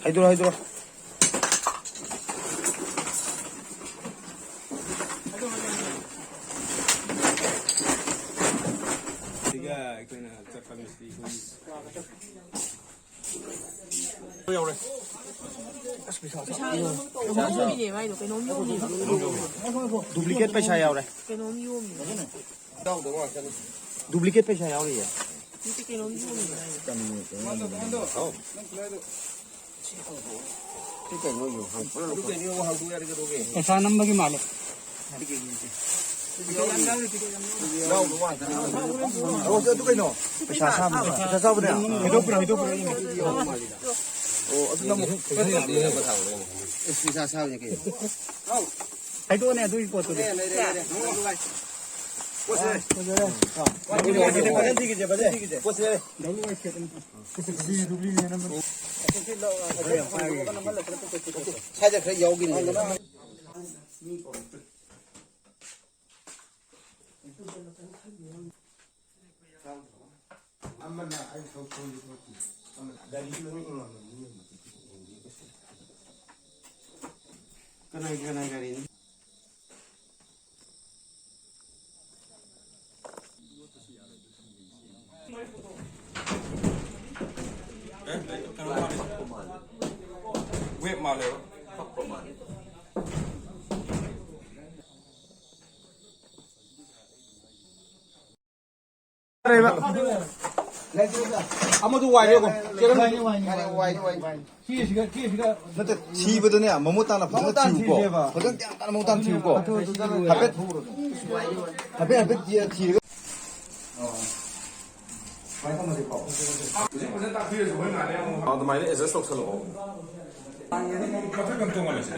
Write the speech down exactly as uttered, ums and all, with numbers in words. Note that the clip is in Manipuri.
ꯍꯥꯏꯗꯣꯔꯣ, ꯍꯥꯏꯗꯣꯔꯣ꯫ ꯁꯤꯒ ꯑꯩꯈꯣꯏꯅ ꯆꯠꯄ ꯃꯤꯁꯇ꯭ꯔꯤ ꯑꯩꯈꯣꯏꯒꯤ ꯌꯧꯔꯦ꯫ ꯄꯩꯁꯥ ꯌꯣꯝꯃꯤꯅꯦ ꯃꯥꯏꯗꯣ, ꯀꯩꯅꯣꯝ ꯌꯣꯝꯃꯤꯅꯦ꯫ ꯗꯨꯄ꯭ꯂꯤꯀꯦꯠ ꯄꯩꯁꯥ ꯌꯥꯎꯔꯦ꯫ ꯀꯩꯅꯣꯝ ꯌꯣꯝꯃꯤꯅꯦ꯫ ꯗꯨꯄ꯭ꯂꯤꯀꯦꯠ ꯄꯩꯁꯥ ꯌꯥꯎꯔꯤꯌꯦ꯫ ꯅꯠꯇꯦ, ꯀꯩꯅꯣꯝ ꯌꯣꯝꯃꯤꯅꯦ ꯃꯥꯏꯗꯣ꯫ ꯄꯩꯁꯥ ꯅꯝꯕꯒꯤ ꯃꯥꯜꯂꯦ꯫ ꯑꯣ, ꯑꯗꯨ ꯀꯩꯅꯣ? ꯄꯩꯁꯥ ꯁꯥꯕꯅꯦ꯫ ꯄꯩꯁꯥ ꯆꯥꯎꯕꯅꯦ꯫ ꯍꯩꯗꯣꯛꯄ꯭ꯔꯥ, ꯍꯩꯗꯣꯛꯄ꯭ꯔꯥ? ꯑꯣ, ꯑꯗꯨ ꯅꯪ ꯑꯦꯁ ꯄꯤ ꯁꯥ ꯁꯥꯕꯅꯦ ꯀꯩꯅꯣ꯫ ꯍꯥꯏꯗꯣꯛꯑꯣꯅꯦ ꯑꯗꯨꯒꯤ ꯄꯣꯠꯇꯨꯗꯤ꯫ ꯂꯩꯔꯦ, ꯂꯩꯔꯦ, ꯂꯩꯔꯦ꯫ ꯄꯣꯠꯁꯦ ꯂꯩꯔꯦ꯫ ꯐꯖꯅ ꯊꯤꯒꯤꯁꯦ, ꯐꯖꯅ ꯊꯤꯒꯤꯁꯦ꯫ ꯄꯣꯠꯁꯦ ꯂꯩꯔꯦ꯫ ꯁ꯭ꯋꯥꯏꯗ ꯈꯔ ꯌꯥꯎꯈꯤꯅꯦ꯫ ꯀꯅꯥꯒꯤ, ꯀꯅꯥꯒꯤ ꯒꯥꯔꯤꯅꯣ? ꯋꯦꯕ ꯃꯥꯜꯂꯦꯕ꯫ ꯑꯃꯗꯨ ꯋꯥꯏꯔꯦꯀꯣ꯫ ꯅꯠꯇꯦ, ꯊꯤꯕꯗꯅꯦ, ꯃꯃꯨꯠ ꯇꯥꯅ ꯐꯖꯅ ꯊꯤꯌꯨꯀꯣ꯫ ꯐꯖꯅ ꯒ꯭ꯌꯥꯟ ꯇꯥꯅ ꯃꯃꯨꯠ ꯇꯥꯅ ꯊꯤꯌꯨꯀꯣ꯫ ꯍꯥꯏꯐꯦꯠ, ꯍꯥꯏꯐꯦꯠ, ꯍꯥꯏꯐꯦꯠ ꯊꯤꯔꯒ꯫ ꯑꯗꯨꯃꯥꯏꯅ ꯑꯦꯗꯖꯁ ꯇꯧꯁꯜꯂꯛꯑꯣ꯫ ꯃꯊꯛ ꯑꯃ ꯇꯣꯡꯍꯜꯂꯁꯦ꯫